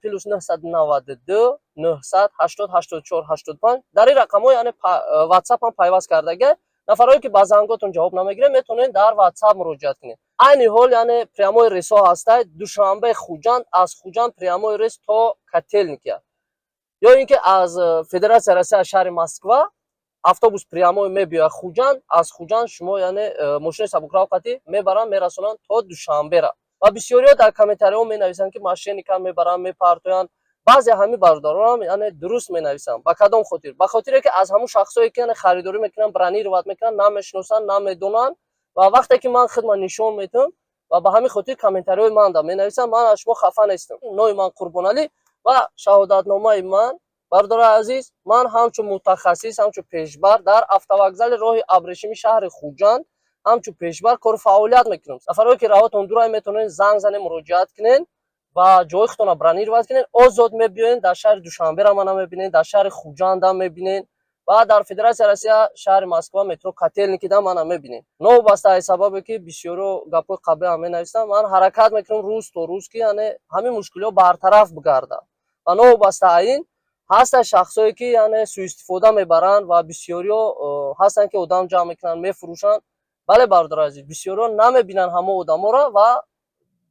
+992 980 84 85. Дар ин рақамҳо, яъне WhatsApp ҳам пайваст кардага. Нафарое ки ба занготон ҷавоб намегиред, метавонед дар WhatsApp муроҷиат кунед. Айни ҳол, яъне, прямой рейсҳо ҳастад: Душанбе — Хуҷанд, аз Хуҷанд прямой рейс то Котельники ё ин ки аз Федератсияи Россия, шаҳри Москва автобус прямой мебиёяд Хуҷанд, аз Хуҷанд шумо, яъне, мошини сабукрав қатӣ мебаранд, мерасонанд то Душанбера. Ва бисёриҳо дар комментариҳо менависанд, ки мошенникам, мебаранд, мепартоянд. Баъзе ҳамин бародаронам, яъне, дуруст менависанд. Ба кадом хотир? Ба хотире ки аз ҳамун шахсое ки, яъне, харидорӣ мекунанд, бронировать мекунанд, намешиносанд, намедонанд. Ва вақте ки ман худма нишон медиҳам ва ба ҳамин хотир комментариҳои манда менависам. Ман аз шумо хафа нестам. Номи ман Қурбоналӣ ва шаҳодатномаи ман. Бародарои азиз, ман ҳамчун мутахассис, ҳамчун пешбар дар автовокзали роҳи Абрешими шаҳри Хуҷанд ҳамчун пешбар кору фаъолият мекунам. Нафарое ки раҳотон дурай, метавонед занг занед, муроҷиат кунед ва ҷои худтонро бронировать кунед. Озод мебиёед, дар шаҳри Душанбера мана мебинед, дар шаҳри Хуҷандам мебинед ва дар Федератсияи Россия, шаҳри Москва, метро Котельникида мана мебинед. Новобаста аз сабабе ки бисёро гапҳои қабеҳам менависанд, ман ҳаракат мекунам рӯз то рӯз, ки, яъне, ҳамин мушкилиҳо бартараф бигардад. Ва новобаста аз ин ҳастанд шахсое ки, яъне, суистифода мебаранд ва бисёриҳо ҳастанд, ки одам ҷамъ мекунанд, мефурӯшанд. Бале, бародари азиз, бисёриҳо намебинанд ҳамон одаморо ва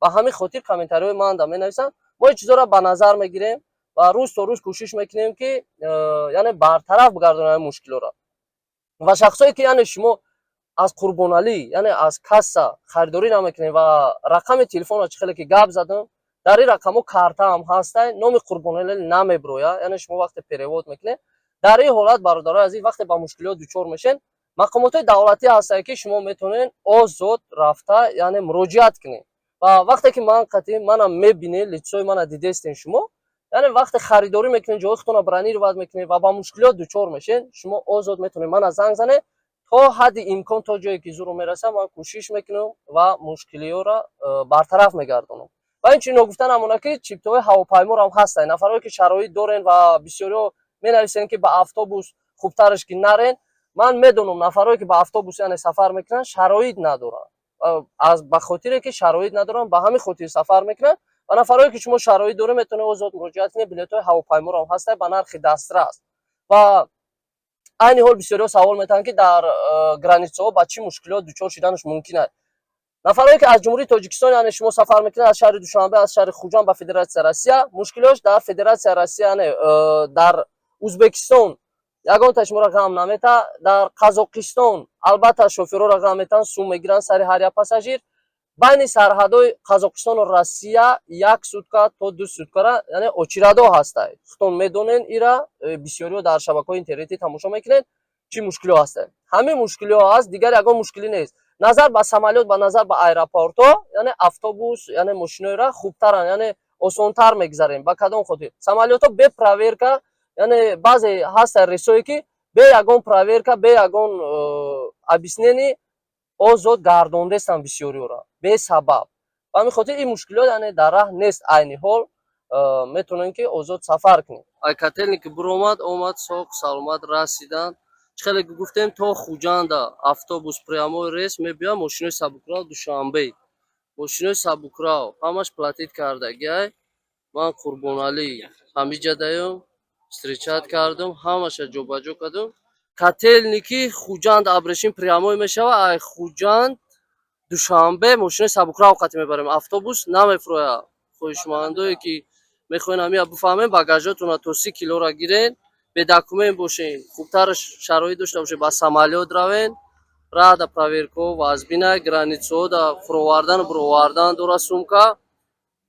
ба ҳамин хотир комментариҳои манда менависанд. Мо ин чизҳоро ба назар мегирем ва рӯз то рӯз кӯшиш мекунем, ки яъне, бартараф бигардонем ҳамин мушкилҳоро. Ва шахсое ки, яъне, шумо аз Қурбоналӣ, яъне, аз касса харидорӣ намекунед ва рақами телефонро, чӣ хеле ки гап задам, дар ин рақамҳо картаам ҳастай, номи Қурбоналӣ намебирояд. Яъне, шумо вақте перевод мекунед, дар ин ҳолат, бародарои азиз, вақте ба мушкилиҳо дучор мешед, мақомотҳои давлатӣ ҳастанд, ки шумо метавонед озод рафта, яъне, муроҷиат кунед. Ва вақте ки ман қатъи манам мебинед, лицои мана дидестен шумо, яъне, вақте харидорӣ мекунед, ҷои худтонро бронировать мекунед ва ба мушкилиҳо дучор мешед, шумо озод метавонед мана занг занед. То ҳадди имкон, то ҷое ки зуру мерасам, ман кӯшиш мекунам ва мушкилиҳоро бартараф мегардонам. Ва инчунин ногуфта намонад, ки чиптаҳои ҳавопайморо ҳастанд. Нафарое ки шароит дорен, ва бисёриҳо менависанд, ки ба автобус хубтараш ки нарен. Ман медонам, нафарое ки ба автобус, яъне, сафар мекунанд, шароит надоранд. Аз ба хотире ки шароит надоранд, ба ҳамин хотир сафар мекунанд. Ва нафарое ки шумо шароит доред, метавонед озод муроҷиат кунед. Билетҳои ҳавопайморо ҳам ҳастанд ба нархи дастрас. Ва айни ҳол бисёриҳо савол метаҳанд, ки дар границаҳо ба чӣ мушкилот дучор шуданаш мумкин аст. Нафарое ки аз Ҷумҳурии Тоҷикистон, яъне, шумо сафар мекунед аз шаҳри Душанбе, аз шаҳри Хуҷанд ба Федератсияи Россия, мушкилиҳош дар Федератсияи Россия, яъне, дар Узбекистон ягонта шуморо ғам наметаҳад. Дар Қазоқистон албатта шофёрҳоро ғам метаҳанд, сум мегиранд сари ҳар як пассажир. Байни сарҳадҳои Қазоқистону Россия як сутка то 2 суткара, яъне, очередо ҳастад. Худтон медонед ира, бисёриҳо дар шабакаҳои интернетӣ тамошо мекунед, чӣ мушкилиҳо ҳастанд. Ҳамин мушкилиҳо ҳаст, дигар ягон мушкилӣ нест. Назар ба самолёт, ба назар ба аэропортҳо, яъне, автобус, яъне, мошиноира хубтаранд, яъне, осонтар мегзарем. Ба кадом хотир? Самолётҳо бе проверка, яъне, баъзе ҳастанд рейсое ки бе ягон проверка, бе ягон объяснение озод гардондестанд бисёриҳоро бесабаб. Ба ҳамин хотир ин мушкилот, яъне, дар раҳ нест. Айни ҳол метавонем, ки озод сафар кунем. Ай Котельники буромад, омад, соқ саломат расиданд. Чӣ хеле ки гуфтем, то Хуҷанда автобус прямой рейс мебиёяд, мошинои сабукрав Душанбе, мошинои сабукрав ҳамаш платить кардагиай. Ман Қурбоналӣ ҳамиҷадаём, встречать кардам, ҳамаша ҷобаҷо кардам. Котельники — Хуҷанд Абрешим прямой мешавад. Ай Хуҷанд Душанбе мошинои сабукрав қатӣ мебарем, автобус намефурояд. Хоҳишмандое ки мехоҳен ҳамия бифаҳмем, багажотонро то 30 килора гирен, бе документ бошен, хубтар шароит дошта бошед, ба самолёт равен. Раҳда проверкаҳо вазбина, границаҳо да фуровардану буровардан дора сумка.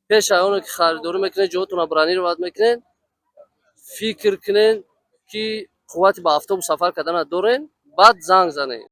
Пеш аз оне ки харидорӣ мекунед, ҷоотонро бронировать мекунед, фикр кунед, ки қуввати ба автобус сафар кардана дорен, баъд занг занед.